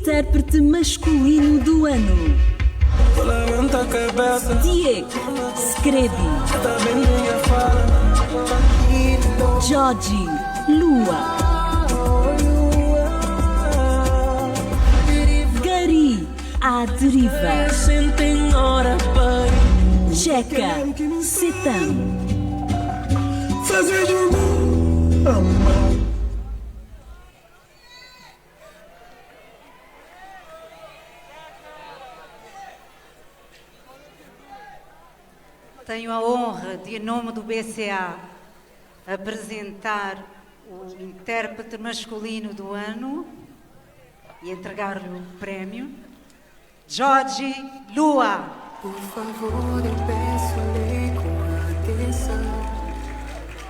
Intérprete masculino do ano. Diego, Skrebe. Djodje, Lua. Gary, À Deriva. Tcheka, Setam. Tenho a honra de, em nome do BCA, apresentar o intérprete masculino do ano e entregar-lhe o prémio, Jorge Lua. Por favor, eu peço, lê com atenção.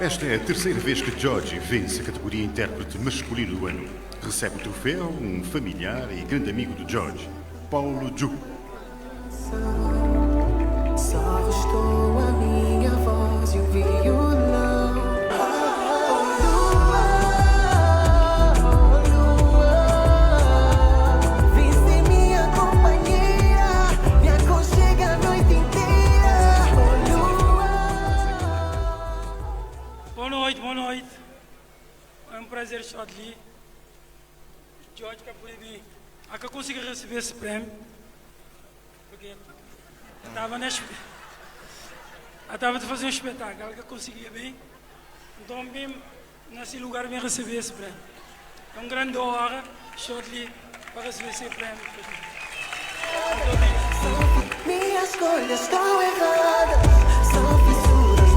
Esta é a terceira vez que George vence a categoria intérprete masculino do ano. Recebe o troféu um familiar e grande amigo de George, Paulo Ju. Só restou a minha voz e o violão. Oh, lua, oh, lua, vem ser minha companheira, me aconchega a noite inteira. Oh, lua. Boa noite, boa noite. É um prazer estar aqui. George Capulebi, a que consegui receber esse prêmio. Porque eu estava na eu estava a fazer um espetáculo que eu conseguia bem. Então, bem, nesse lugar, vim receber esse prêmio. É uma grande honra estar aqui para receber esse prêmio. Muito obrigado. Minhas escolhas estão erradas.